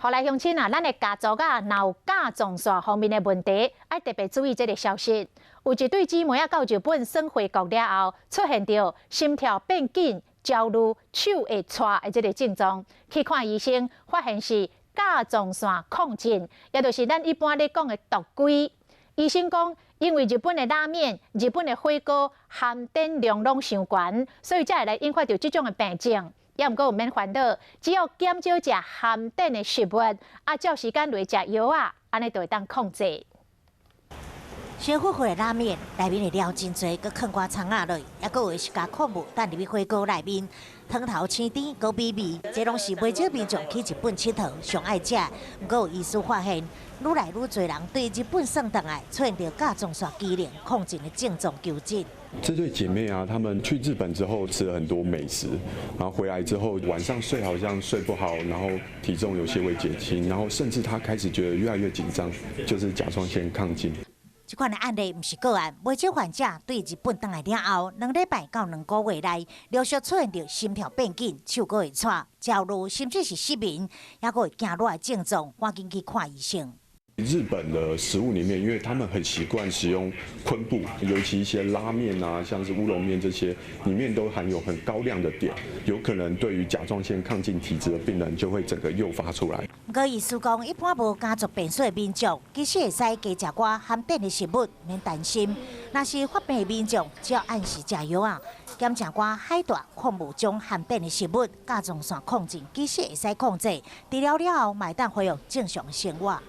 予來鄉親啊，咱的家族啊，若有甲狀腺方面的問題，愛特別注意這个消息。有一對姊妹仔到日本耍回國了後，出現著心跳變緊、焦慮、手會掣的這个症狀，去看醫生，發現是甲狀腺亢進，也就是咱一般咧講的毒龜。醫生講，因為日本的拉麵、日本的火鍋含碘量攏傷懸，所以才會來引發著這種的病症。也毋過毋免煩惱，只要減少食含碘的食物，啊，照時間來食藥仔，按呢就會當控制。燒火火的拉麵內面的料真濟，閣囥寡蔥仔落，抑閣有的是加礦物擲入去火鍋內面，湯頭鮮甜閣美味，這攏是袂少民眾去日本𨑨迌上愛食。毋過有醫師發現，愈來愈濟人對日本耍轉來，出現著甲狀腺機能亢進的症狀求診。這對姐妹啊，她們去日本之後吃了很多美食，然後回來之後晚上睡好像睡不好，然後體重有些微減輕，然後甚至她開始覺得越來越緊張，就是甲狀腺亢進。這款的案例毋是個案，袂少患者對日本轉來了後，2禮拜到2個月內，陸續出現著心跳變緊、手閣會掣、焦慮，甚至是失眠，抑閣會驚熱的症狀，趕緊去看醫生。日本的食物裡面，因為他們很習慣使用昆布，尤其一些拉麵啊，像是烏龍麵這些，裡面都含有很高量的碘，有可能對於甲狀腺亢進體質的病人，就會整個誘發出來。毋過醫師講，一般無家族病史的民眾，其實會使加食寡含碘的食物，免擔心。若是發病的民眾，只要按時食藥仔，減食寡海帶、礦物種含碘的食物，甲狀腺亢進其實會使控制。治療了後，嘛會當恢復正常生活。